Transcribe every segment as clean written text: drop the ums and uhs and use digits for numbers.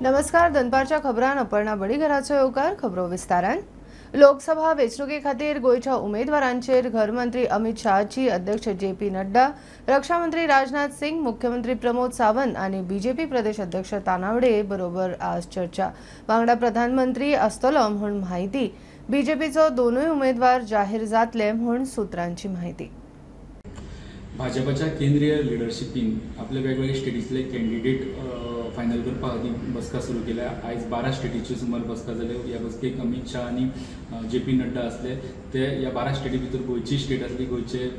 नमस्कार, दनपारच्या खबरान अपर्णा बडीघराचो येवकार. खबरो विस्तारान. लोकसभा वेंचणुके खातीर गोंयच्या उमेदवारांचेर घरमंत्री अमित शहाची अध्यक्ष जे पी नड्डा, रक्षामंत्री राजनाथ सिंग, मुख्यमंत्री प्रमोद सावंत आनी बीजेपी प्रदेश अध्यक्ष तानावडे बरोबर आज चर्चा. वांगडा प्रधानमंत्री आसतलो म्हूण म्हायती. बीजेपीचो दोनूय उमेदवार जाहीर जातले म्हूण सूत्रांची म्हायती. भाजपाच्या केंद्रीय लिडरशिपीन आपले वेगवेगळे स्टेटींतले कॅन्डिडेट फायनल करपा खातीर बसका सुरू केल्या. आयज 12 स्टेटीच्यो सुमार बसका जाल्यो. ह्या बसकेक अमित शाह आनी जे पी नड्डा आसले. ते ह्या 12 स्टेटी भितर गोंयची स्टेट आसली. गोंयचे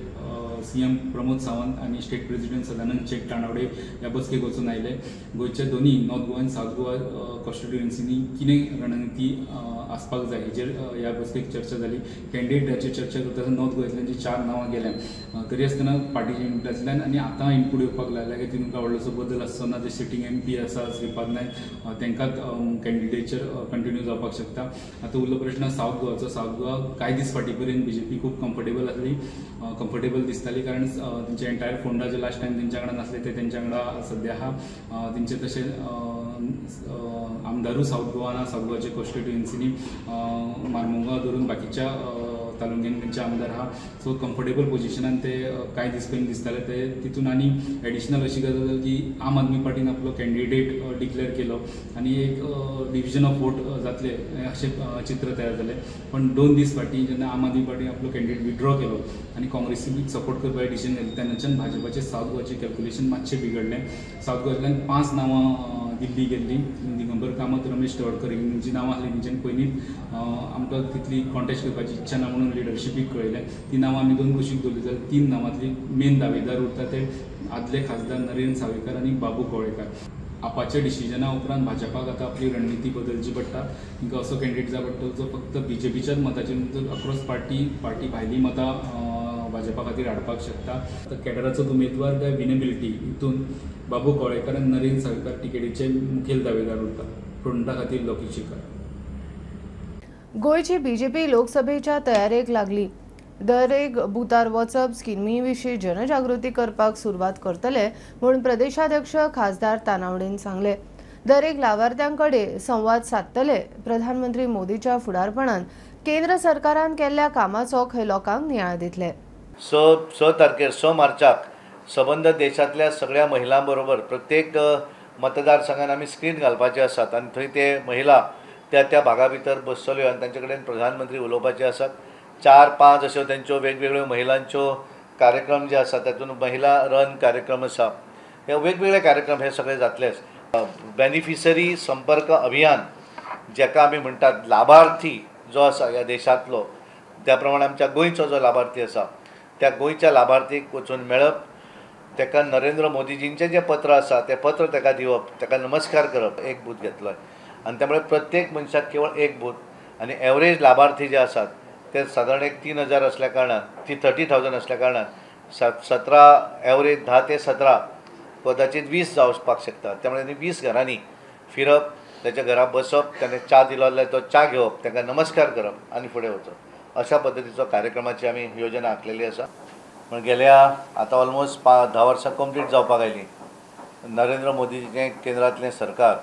सीएम प्रमोद सावंत आनी स्टेट प्रेसिडेंट सदानंद शेट तानावडे ह्या बसकेक वचून आयले. गोंयचे दोनी नॉर्थ गोवा आनी सावथ गोवा कॉन्स्टिट्युएन्सीनी कितें रणनिती आसपाक जाय हेजेर ह्या बसकेक चर्चा जाली. कॅन्डिडेटाचेर चर्चा करता आसतना नॉर्थ गोव्यांतल्यान जी 4 नांवां गेल्या तरी आसतना पार्टीच्या इनपुटांतल्यान आनी आतां इनपूट येवपाक लागला की तितून व्हडलोसो बदल आसचो ना. जे सिटींग एम पी आसा श्रीपाद नायक तांकांच कॅन्डिडेचर कंटिन्यू जावपाक शकता. आतां उरलो प्रश्न सावथ गोवाचो. सावथ गोवा कांय दीस फाटीं पर्यंत बीजेपी खूब कम्फर्टेबल आसली, कम्फर्टेबल दिसताली, कारण तेंचे एंटायर फोंडा जे लास्ट टायम तेंच्या वांगडा नासले ते तेंच्या वांगडा सद्या आहा. तेंचे तशें आमदारूय सावथ गोवा ना. सावथ गोवाचे कॉन्स्टिट्युएन्सीनी मारमुगांव धरून बाकीच्या तालुक्यांनी तेंचे आमदार आहा. सो कम्फर्टेबल पोजिशनान ते कांय दीस पयलीं दिसताले. ते तितून आनी एडिशनल अशी गजाल जाली की आम आदमी पार्टीन आपलो कॅन्डिडेट डिक्लेअर केलो आनी एक डिविजन ऑफ वोट जातले अशें चित्र तयार जालें. पण 2 दीस फाटीं जेन्ना आम आदमी पार्टीन आपलो कॅन्डिडेट विड्रॉ केलो आनी काँग्रेसीक सपोर्ट करपाचें डिसिजन घेतलें तेन्नाच्यान भाजपाचें सावथ गोवाचें कॅल्क्युलेशन मातशें बिगडलें. सावथ गोवांतल्यान 5 नांवां दिल्ली गेल्ली. दिगंबर कामत, रमेश तवडकर जी नांवां आसलीं तेंच्यान पयलींच आमकां तितली कॉन्टेस्ट करपाची इच्छा ना म्हणून लिडरशिपीक कळयलें. ती नांवां आमी 2 कुशीक दवरली जाल्यार 3 नांवांतली मेन दावेदार उरता ते आदले खासदार नरेंद्र सावयकार आनी बाबू कवळेकार. आपाच्या डिसिजना उपरांत भाजपाक आतां आपली रणनिती बदलची पडटा. तांकां असो कॅन्डिडेट जाय पडटा जो फक्त बीजेपीच्याच मताचेर अक्रॉस पार्टी, पार्टी भायलीं मतां भाजपा खातीर हाडपाक शकता. आतां कॅडराचो उमेदवार काय विनेबिलिटी हितून बाबू कवळेकार आनी नरेंद्र सावयकार तिकेटीचे मुखेल दावेदार उरता. फ्रंटा खातीर लोकेश शिकार. गोंयची बीजेपी लोकसभेच्या तयारेक लागली. दरेक बुथार वचप स्किमी विशीं जनजागृती करपाक सुरवात करतले म्हूण प्रदेशाध्यक्ष खासदार तानावडेन सांगले. दरेक लावार्थ्यां कडेन संवाद सादतले. प्रधानमंत्री मोदीच्या फुडारपणान केंद्र सरकारान केल्ल्या कामाचो खंय लोकांक नियाळ दितले. 6 तारखेर 6 मार्चाक सबंद देशांतल्या सगळ्या महिलां बरोबर प्रत्येक मतदारसंघान आमी स्क्रीन घालपाचे आसात आनी थंय ते महिला त्या त्या भागा भितर बसतल्यो आनी तांचे कडेन प्रधानमंत्री उलोवपाचे आसात. 4-5 अश्यो तेंच्यो वेगवेगळ्यो महिलांच्यो कार्यक्रम जे आसात तातूंत महिला रन कार्यक्रम आसा, हे वेगवेगळे कार्यक्रम हे सगळे जातलेच. बेनिफिशरी संपर्क अभियान जेका आमी म्हणटात, लाभार्थी जो आसा ह्या देशांतलो, त्या प्रमाणे आमच्या गोंयचो जो लाभार्थी आसा त्या गोंयच्या लाभार्थीक वचून मेळप, ताका नरेंद्र मोदीजींचें जें पत्र आसा तें पत्र ताका दिवप, ताका नमस्कार करप. एक बूथ घेतलो आनी त्यामुळे प्रत्येक मनशाक केवळ एक बूथ आनी एवरेज लाभार्थी जे आसात ते सादारण एक 3000 असल्या कारणान, ती 30,000 असल्या कारणान 17 एवरेज 10 ते 17 कदाचित 20 जावपाक शकता. त्यामुळे 20 घरांनी फिरप, ताच्या घरा बसप, ताणें च्या दिलो जाल्यार तो च्या घेवप, तांकां नमस्कार करप आनी फुडें वचप, अशा पद्दतीचो कार्यक्रमाची आमी योजना आंखलेली आसा. पूण गेल्या आतां ऑलमोस्ट 10 वर्सां कंप्लीट जावपाक आयलीं नरेंद्र मोदीचें केंद्रांतलें सरकार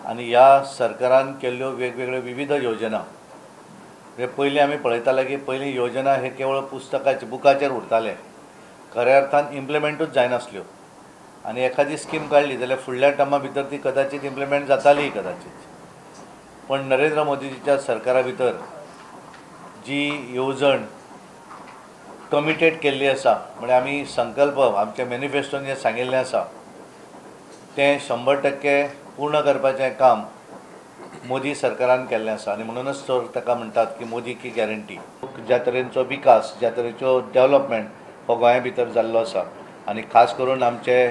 आनी ह्या सरकारान केल्ल्यो वेगवेगळ्यो विविध योजना. हे पयलीं आमी पळयताले की पयलीं योजना हे केवळ पुस्तकाचे बुकाचेर उरताले, खऱ्या अर्थान इम्प्लिमेंटूच जायनासल्यो आनी एखादी स्कीम काडली जाल्यार फुडल्या टर्मा भितर ती कदाचित इम्प्लिमेंट जाताली कदाचित. पण नरेंद्र मोदीजीच्या सरकारा भितर जी येवजण कमिटेड केल्ली आसा, म्हळ्यार आमी संकल्प आमच्या मॅनिफेस्टोन जें सांगिल्लें आसा तें 100% पूर्ण करपाचें काम मोदी सरकारान केल्लें आसा आनी म्हणूनच तर ताका म्हणटात की मोदी की गॅरंटी. ज्या तरेचो विकास, ज्या तरेचो डेवलपमेंट हो गोंया भितर जाल्लो आसा आनी खास करून आमचे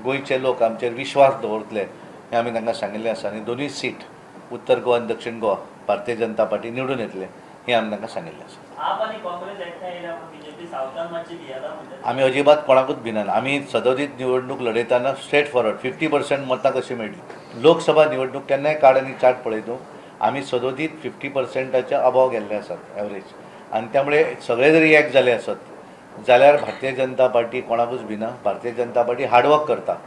गोंयचे लोक आमचेर विश्वास दवरतले हें आमी तांकां सांगिल्लें आसा. आनी दोनूय सीट उत्तर गोवा आनी दक्षिण गोवा भारतीय जनता पार्टी निवडून येतले हें आमी तांकां सांगिल्लें आसा. आमी अजिबात कोणाकूच भिनान. आमी सदोदीत निवडणूक लढयतना स्ट्रेट फॉरवर्ड 50% मतां कशी मेळटली. लोकसभा निवडणूक केन्नाय काड आनी चार्ट पळयतू आमी सदोदीत 50%च्या अबाव गेल्ले आसात एवरेज. आनी त्यामुळे सगळे जरी एक जाले आसत जाल्यार भारतीय जनता पार्टी कोणाकूच भिना. भारतीय जनता पार्टी हार्डवर्क करता.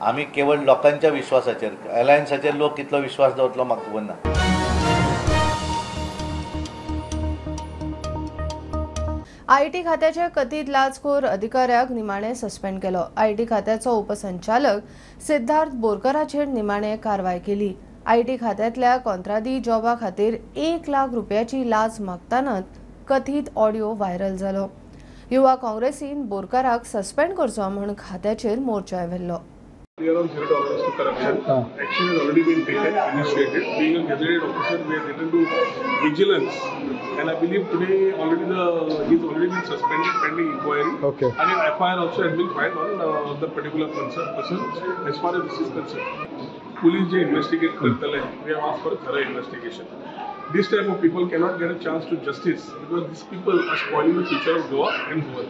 आमी केवळ लोकांच्या विश्वासाचेर, अलायन्साचेर लोक कितलो विश्वास दवरतलो म्हाका खबर ना. IT खात्याच्या कथीत लाचखोर अधिकाऱ्याक निमाणे सस्पेंड केलो. IT खात्याचो उपसंचालक सिद्धार्थ बोरकराचेर निमाणे कारवाय केली. IT खात्यांतल्या कॉंत्रादी जॉबा खातीर 1 लाख रुपयाची लाच मागताना कथीत ऑडियो व्हायरल जालो. युवा काँग्रेसीन बोरकराक सस्पेंड करचो म्हूण खात्याचेर मोर्चा व्हेल्लो. Clear on zero tolerance to corruption. Action has already been taken, initiated. Being a gazetted officer, we have written to vigilance, and I believe today already he's already been suspended pending inquiry. Okay. And an FIR also has been filed on the particular person as far as this is concerned. Police je investigate kartale, we have asked for a thorough investigation. This type of people cannot get a chance to justice because these people are spoiling the future of Goa and Goa.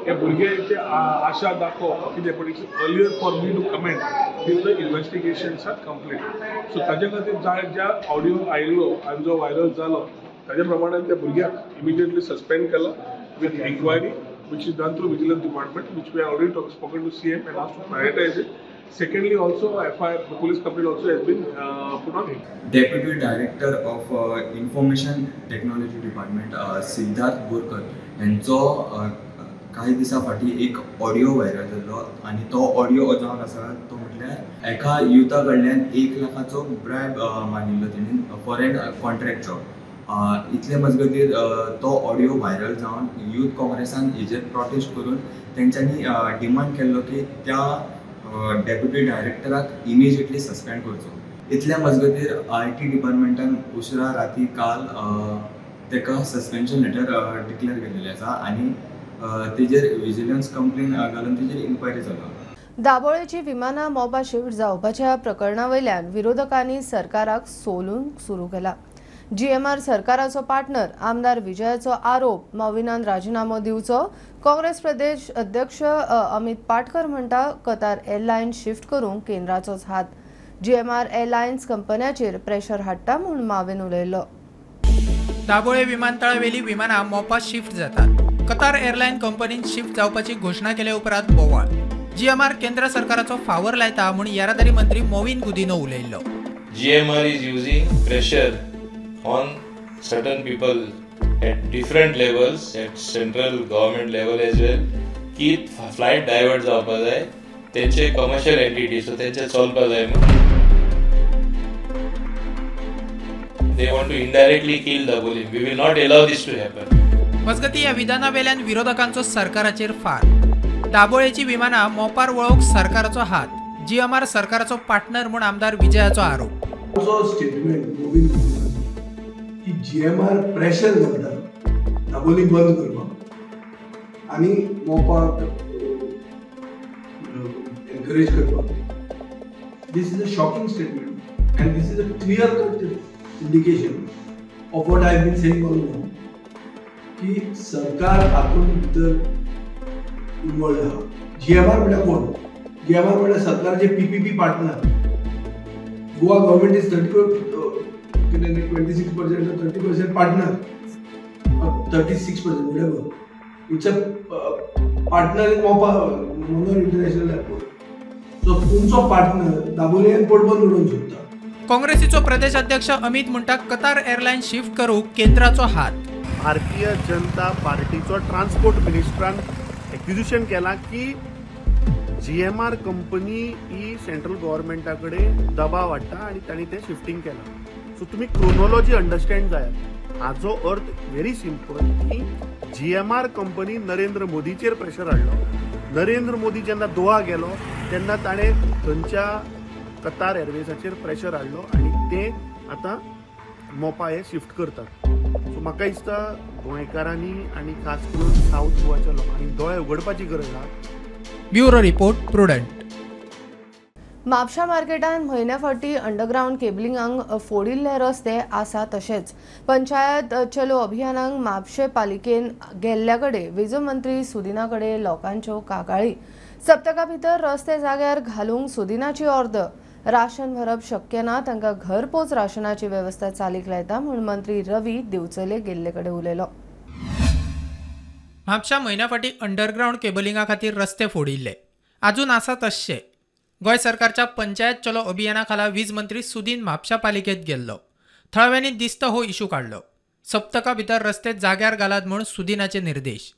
हे भुरगे आशा दाखोवप कितें, पण it's earlier for me to comment till the investigations are complete. So ताजे खातीर ज्या audio आयिल्लो आनी जो व्हायरल जालो ताजे प्रमाणे त्या भुरग्याक इमिजिएटली सस्पेंड केलो with inquiry which is done through vigilance department, which we already spoken to CM and asked to prioritise it. Secondly, also FIR, the police complaint also has been put on him. Deputy Director of Information Technology Department Siddharth Borkar यांचो काही दिसां फाटीं एक audio viral जाल्लो आनी तो audio जावन आसा तो म्हटल्यार एका युथा कडल्यान 1 लाखाचो ब्रायब मागिल्लो तेणेन फॉर एन कॉन्ट्रॅक्ट जॉब. इतले मजगतीर तो ऑडियो व्हायरल जावन यूथ काँग्रेसान हेजेर प्रोटेस्ट करून तेंच्यांनी डिमांड केल्लो की त्या डेप्युटी डायरेक्टराक इमिजिएटली सस्पेंड करचो. इतल्या मजगतीर I T डिपार्टमेंटान उसरा राती काल तेका सस्पेन्शन लेटर डिक्लेअर केलेलें आसा आनी तेजेर विजिलन्स कंप्लेन घालून तेजेर इन्क्वायरी चालू. दाबोळेची विमानां मोपा शिफ्ट जावपाच्या प्रकरणा वयल्यान विरोधकांनी सरकाराक सोलून सुरू केला. जीएमआर सरकाराचो पार्टनर आमदार विजयाचो आरोप, मॉविनान राजीनामो दिवचो. काँग्रेस प्रदेश अध्यक्ष अमित पाटकर म्हणटा कतार एअरलायन्स शिफ्ट करूंक केंद्राचोच हात. जीएमआर एअरलायन्स कंपन्याचेर प्रेशर हाडटा म्हूण माविन उलयलो. दाबोळे विमानतळावेली विमानां मोपा शिफ्ट जातात. कतार एअरलायन कंपनीन शिफ्ट जावपाची घोशणा केले उपरांत बोवाळ. जीएमआर केंद्र सरकाराचो फावर लायता म्हूण येरादारी मंत्री मॉविन गुदिन्हो उलयल्लो. GMR is using pressure on certain people at different levels, at central government level as well, की फ्लायट डायवर्ट जावपा जाय, तेंचे कमर्शियल एंटिटी सो तेंचे चलपा जाय म्हूण. They want to indirectly kill Dabolim. We will not allow this to happen. मजगती ह्या विधाना वेल्यान विरोधकांचो सरकाराचेर फार. दाबोळेची विमानां मोपार वळोवंक सरकाराचो हात, जीएमआर सरकाराचो पार्टनर म्हूण आमदार विजयाचो आरोप. स्टेटमेंट मोविन की जीएमआर प्रेशर घालता दाबोली बंद करपाक आनी मोपाक एनकरेज करपाक. This is a shocking statement and this is a clear cut indication of what I have been saying all along की सरकार हातूंत भितर इन्वॉल्व आहा. जीएमआर म्हळ्यार कोण? जीएमआर म्हळ्यार सरकारचे PPP partner. Goa government is 26% or 30% partner or 36%, whatever. It's a partner in Mopa, Mangalore International Airport. So तुमचो पार्टनर दाबोली एअरपोर्ट बंद उडोवंक शकता. काँग्रेसीचो प्रदेश अध्यक्ष अमित म्हणटा कतार एअरलायन शिफ्ट करूंक केंद्राचो हात. भारतीय जनता पार्टीचो ट्रान्सपोर्ट मिनिस्ट्रान एक्विजिशन केला की जीएमआर कंपनी ही सेंट्रल गव्हर्मेंटा कडेन दबाव हाडटा आनी तांणी तें शिफ्टींग केलां. सो तुमी क्रोनोलॉजी अंडरस्टँड जायात. हाजो अर्थ व्हेरी सिंपल की जीएमआर कंपनी नरेंद्र मोदीचेर प्रेशर हाडलो. नरेंद्र मोदी जेन्ना दोहा गेलो तेन्ना ताणें थंयच्या कतार एअरवेजाचेर प्रेशर हाडलो आनी ते आतां मोपा हे शिफ्ट करतात. सो म्हाका दिसता गोंयकारांनी आनी खास करून सावथ गोवाच्या लोकांनी दोळे उगडपाची गरज आहा. Bureau report, Prudent. म्हापशा मार्केटान म्हयन्या फावटी अंडरग्रावंड केबलिंगांक फोडिल्ले रस्ते आसा तशेंच पंचायत चलो अभियानाक म्हापशे पालिकेन गेल्ल्या कडेन वीज मंत्री सुदिना कडेन लोकांच्यो कागाळी. सप्तका भितर रस्ते जाग्यार घालूंक सुदिनाची ऑर्द. राशन भरप शक्य ना, तांकां घरपोच राशनाची वेवस्था चालीक लायता म्हूण मंत्री रवी दिवचले गेल्ले कडेन उलयलो. म्हापशा म्हयन्या फाटीं अंडरग्रावंड केबलिंगा खातीर रस्ते फोडिल्ले, आजून आसा तश्शे. गोंय सरकारच्या पंचायत चलो अभियाना खाला वीज मंत्री सुदीन म्हापशा पालिकेत गेल्लो. थळाव्यांनी दिस्त हो इशू काडलो. सप्तका भितर रस्ते जाग्यार घालात म्हूण सुदिनाचे निर्देश.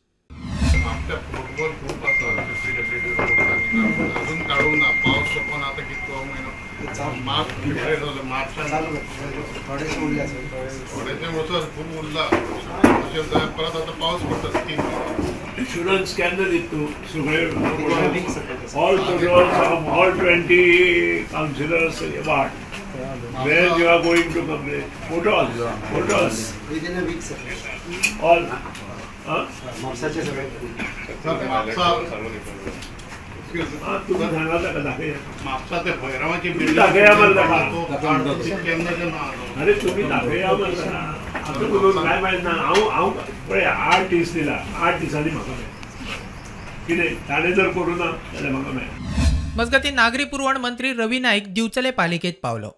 इन्शुरन्स केन्ना दिता तूं सगळे all all 20 councillors ward where you are going to complain photos photos within a week sir all म्हापसाचे सगळे तुम्ही सांगा ताका दाखया म्हापसा ते भैरवाची दाखया मरे ताका. अरे तुम्ही दाखया मरे ताका. आतां उलोवन काय मायज ना. हांव हांव पळय 8 दीस दिला, 8 दिसांनी म्हाका मेळ्ळें कितें ताणें जर करूं ना जाल्यार म्हाका मेळ्ळें. मजगतीं नागरी पुरवण मंत्री रवी नाईक दिवचले पालिकेत पावलो.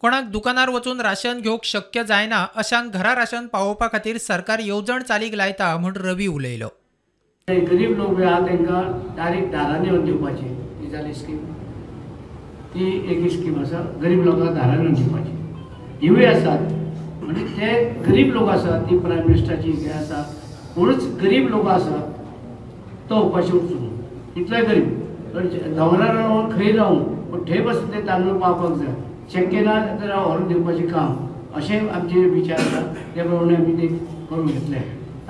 कोणाक दुकानार वचून राशन घेवंक शक्य जायना अशांक घरा राशन पावोवपा खातीर सरकार येवजण चालीक लायता म्हूण रवी उलयलो. गरीब लोक जे आहा तांकां डायरेक्ट दारांनी येवन दिवपाची ती जाली स्कीम. ती एक स्कीम आसा गरीब लोकांक दारांनी येवन दिवपाची. हिवूय आसात म्हणजे ते गरीब लोक आसा ती प्रायम मिनिस्टराची हें आसा कोणूच गरीब लोक आसा तो उपाशी उरचो न्हू इतलोय गरीब दोंगरार रावन खंय रावूं पूण थंय बसून ते तांदूळ पावपाक जाय. शक्य ना जाल्यार व्हरून दिवपाचें काम अशें आमचे विचार आसा ते प्रमाणे आमी ते करून घेतले.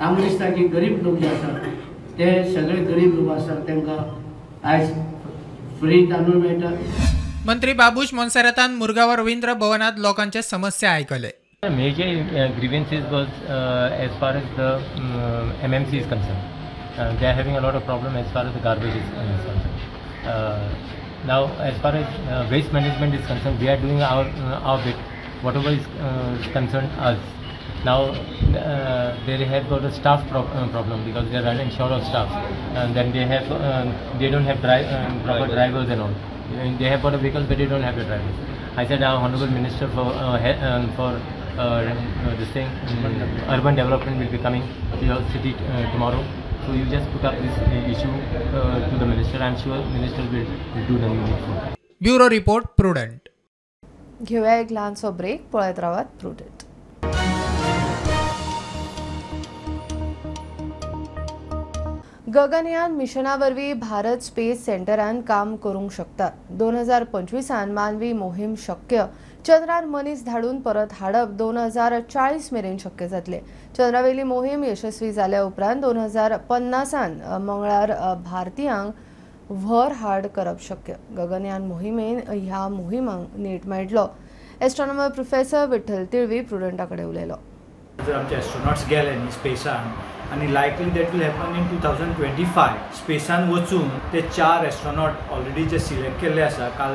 आमकां दिसता की गरीब लोक जे आसा ते सगळे गरीब लोक आसा तांकां आयज फ्री तांदूळ मेळटा. मंत्री बाबूश मोन्सेरातान मुरगांव रवींद्र भवनात लोकांचे समस्या आयकले. Major grievances was as far as the MMC is concerned. They are having a lot of problem as far as the garbage is concerned. Now, as far as waste management is concerned, we are doing our bit, whatever is concerned us. Now, they have got a staff problem because they are running short of staff, and then they have they don't have proper drivers and all. They have got a vehicle, but they don't have the drivers. I said our honorable minister for this thing, urban development will be coming to your city tomorrow. So you just put up this issue to the minister. I am sure minister will do the needful. Bureau report, Prudent. घेऊया एक लहानसो break. पळयत रावात prudent. Gaganyaan मिशना वरवीं Bharat space सेंटरान काम करूंक शकता. 2025 मानवी मोहीम शक्य. चंद्रार मनीस धाडून परत हाडप 2040 मेरेन शक्य जातले. चंद्रावेली मोहीम यशस्वी जाल्या उपरांत 2050 मंगळार भारतीयांक व्हर हाड करप शक्य. गगनयान मोहिमेन ह्या मोहिमांक नेट मेळटलो. एस्ट्रॉनॉमर प्रोफेसर विठ्ठल तिळवी प्रुडंटा कडेन उलयलो. जर आमचे एस्ट्रोनॉट्स गेले न्ही स्पेसान आनी likely that will happen in 2025 स्पेसान वचून ते 4 एस्ट्रोनॉट ऑलरेडी जे सिलेक्ट केल्ले आसा काल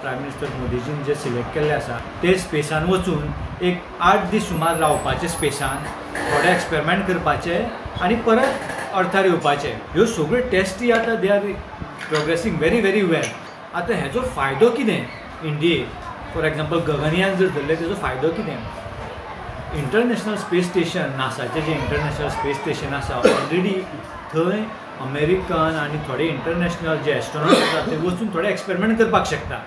प्रायम मिनिस्टर मोदीजीन जे सिलेक्ट केल्ले आसा ते स्पेसान वचून एक 8 दीस सुमार रावपाचे स्पेसान थोडे एक्सपेरिमेंट करपाचे आनी परत अर्थार येवपाचे. ह्यो सगळ्यो टेस्टी आतां they are progressing very very well. आतां हेजो फायदो कितें इंडियेक फॉर एग्जाम्पल गगनयान जर धरलें तेजो फायदो कितें इंटरनॅशनल स्पेस स्टेशन नासाचें जें इंटरनॅशनल स्पेस स्टेशन आसा ऑलरेडी थंय अमेरिकन आनी थोडे इंटरनॅशनल जे एस्ट्रोनॉट आसा ते वचून थोडे एक्सपेरिमेंट करपाक शकता.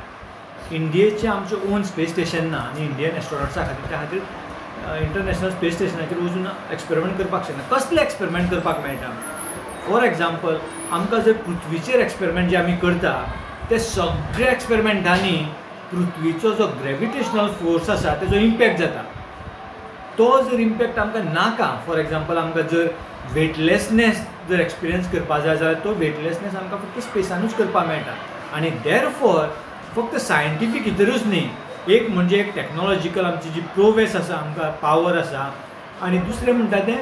इंडियेचें आमचें ओन स्पेस स्टेशन ना आनी इंडियन एस्ट्रोनॉट्सा खातीर त्या खातीर इंटरनॅशनल स्पेस स्टेशनाचेर वचून एक्सपेरिमेंट करपाक शकना. कसले एक्सपेरिमेंट करपाक मेळटा फॉर एग्जाम्पल आमकां जर पृथ्वीचेर एक्सपेरिमेंट जे आमी करता ते सगळे एक्सपेरिमेंटांनी पृथ्वीचो जो ग्रेविटेशनल फोर्स आसा तेजो इम्पॅक्ट जाता. तो जर इम्पॅक्ट आमकां नाका फॉर एग्जाम्पल आमकां जर वेटलेसनेस जर एक्सपिरियन्स करपा जाय जाल्यार तो वेटलेसनेस आमकां फक्त स्पेसानूच करपाक मेळटा. आनी देरफॉर फक्त सायंटिफीक भितरूच न्ही एक म्हणजे एक टॅक्नोलॉजिकल आमची जी प्रोवेस आसा आमकां पावर आसा आनी दुसरें म्हणटा तें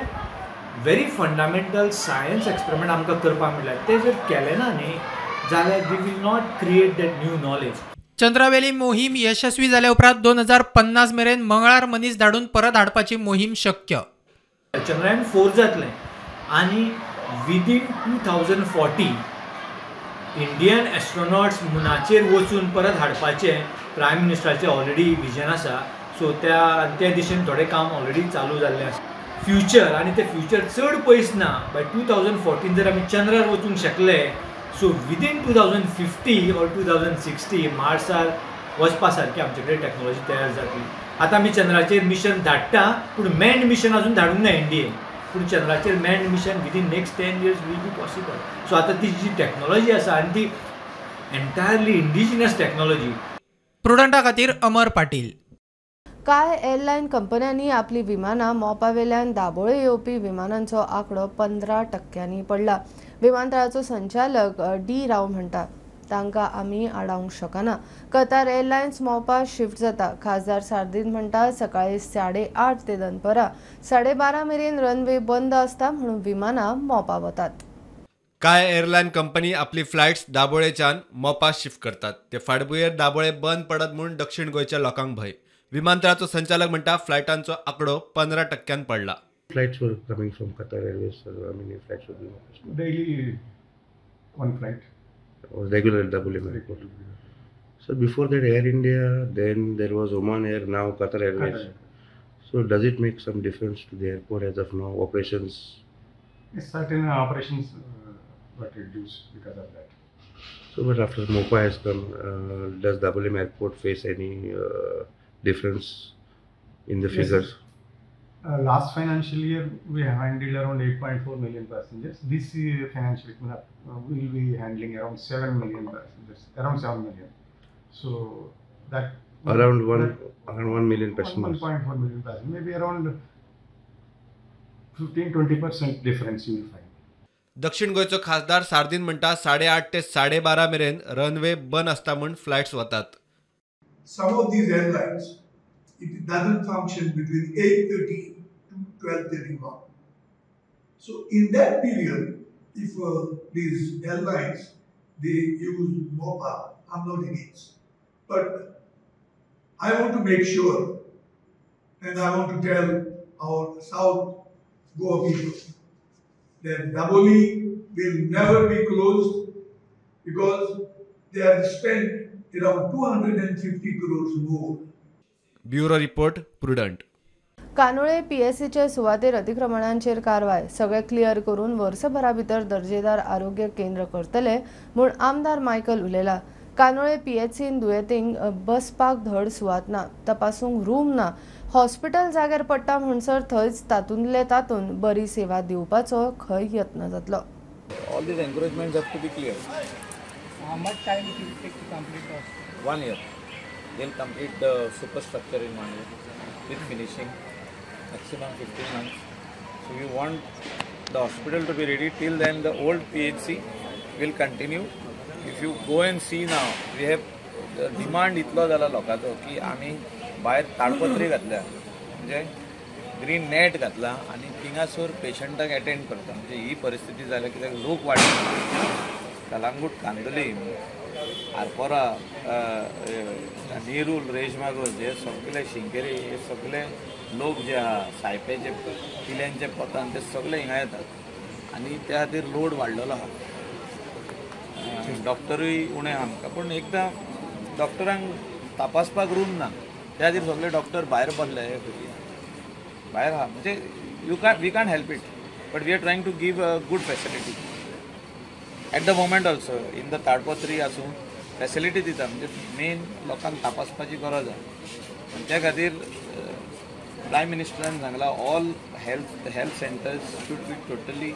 व्हेरी फंडामेंटल सायन्स एक्सपेरिमेंट आमकां करपाक मेळटा. ते जर केलें ना न्ही जाल्यार we will not create that new knowledge. चंद्रावेली मोहीम यशस्वी जाल्या उपरांत 2050 मेरेन मंगळार मनीस धाडून परत हाडपाची मोहीम शक्य. चंद्रयान 4 जातलें आनी विदीन 2040 इंडियन एस्ट्रोनॉट्स मुनाचेर वचून परत हाडपाचें प्रायम मिनिस्टराचें ऑलरेडी विजन आसा. सो त्या दिशेन थोडें काम ऑलरेडी चालू जाल्लें आसा. फ्युचर आनी तें फ्युचर चड पयस ना. बाय 2014 जर आमी चंद्रार वचूंक शकले सो विदीन 2050 ऑर 2060 मार्सार वचपा सारकी आमचे कडेन टॅक्नोलॉजी तयार जातली. आतां आमी चंद्राचेर मिशन धाडटा पूण मॅन्ड मिशन अजून धाडूंक ना इंडियेन, पूण चंद्राचेर manned mission within next 10 years will be possible. So आतां ती जी टॅक्नोलॉजी आसा आनी ती एन्टायरली इंडिजिनस टॅक्नोलॉजी. प्रुडंटा खातीर अमर पाटील. कांय एअरलायन कंपन्यांनी आपली विमानां मोपावेल्यान दाबोळे येवपी विमानांचो आंकडो 15% पडला. विमानतळाचो संचालक डी राव म्हणटा तांकां आमी आडावंक शकना. कतार एअरलायन्स मोपा शिफ्ट जाता. खासदार सार्दीन म्हणटा सकाळी 8:30 ते दनपरां 12:30 मेरेन रनवे बंद आसता म्हणून विमानां मोपा वतात. कांय एअरलायन कंपनी आपली फ्लायट्स दाबोळेच्यान मोपा शिफ्ट करतात. ते फाटभुंयेर दाबोळे बंद पडत म्हूण दक्षिण गोंयच्या लोकांक भंय. विमानतळाचो संचालक म्हणटा फ्लायटांचो आंकडो 15% पडला. Flights were coming from Qatar Airways, sir. How many flights were being Daily one flight. Regular Dabolim airport. So before that Air India, then there was Oman Air, now Qatar Airways. Qatar. So does it make some difference to the airport as of now? Operations? Yes, certain operations got reduced because of that. So but after Mopa has come, does Dabolim airport face any difference in the figures? Yes. Last financial year we handled around 8.4 million passengers. This financial year we will be handling around 7 million passengers, around 7 million. So that around 1 million passengers. 1.4 million passengers, maybe around 15-20% difference you will find. दक्षिण गोंयचो खासदार सार्दीन म्हणटा 8:30 ते 12:30 मेरेन runway बंद आसता म्हूण flights वतात. Some of these airlines, it doesn't function between 8:30 to 12:31. So in that period, if these airlines, they use Mopa, I'm not against. But I want to make sure, and I want to tell our South Goa people that Dabolim will never be closed because they have spent around 250 crores more. Bureau report, Prudent. Candolim पीएससीचे सुवातेर अतिक्रमणांचेर कारवाय सगळे clear करून वर्सभरा भितर दर्जेदार आरोग्य केंद्र करतले म्हूण आमदार मायकल उलयला. कांदोळे पीएचसीन दुयेंतींक बसपाक धड सुवात ना, तपासूंक रूम ना, हॉस्पिटल जाग्यार पडटा म्हणसर थंयच तातूंतले तातूंत बरी सेवा दिवपाचो खंय यत्न जातलो. All these encroachments have to be cleared. How much time it will take to complete the hospital? 1 year. They'll complete the superstructure in 1 year with finishing, maximum 15 months. So we want the hospital to be ready. Till then the old PHC will continue. If you go and see now, we have the demand इतलो जाला लोकांचो की आमी भायर ताडपत्री घातल्या, म्हणजे green नेट घातला आनी थिंगासर पेशंटाक एटेंड करता. म्हणजे ही परिस्थिती जाल्या कित्याक लोक वाडटा. कलांगूट, कांदोली, आरपोरा, नेरूल, रेशमागोज हे सगळे, शिंकेरी हे सगळे लोक जे आहा सायपेचे किल्यांचे पोतान ते सगळे हिंगा येतात आनी त्या खातीर लोड वाडलेलो आहा. डॉक्टरूय उणें आमकां, पूण एकदां डॉक्टरांक तपासपाक रूम ना, त्या खातीर सगळे डॉक्टर भायर बसले, भायर आहा. म्हणजे you can we can't help it, but we are trying to give a good facility at the moment also. In the Tadpatri आसूं फॅसिलिटी दिता, म्हणजे मेन लोकांक तपासपाची गरज आहा. आनी त्या खातीर प्रायम मिनिस्टरान सांगलां all health centres should be totally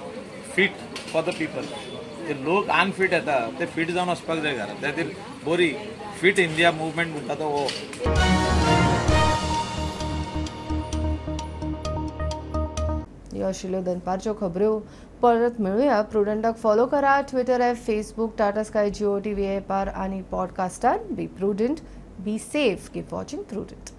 fit for the people. ते लोक अनफीट येता ते फीट जावन वचपाक जाय घरा. त्या खातीर बरी फिट इंडिया मुवमेंट म्हणटा तो हो. ह्यो आशिल्ल्यो दनपारच्यो खबऱ्यो. परत मेळुया. प्रुडंटाक फॉलो करा Twitter app, Facebook, Tata Sky, Jio TV ॲपार आनी पॉडकास्टार. Be prudent, be safe, keep watching Prudent.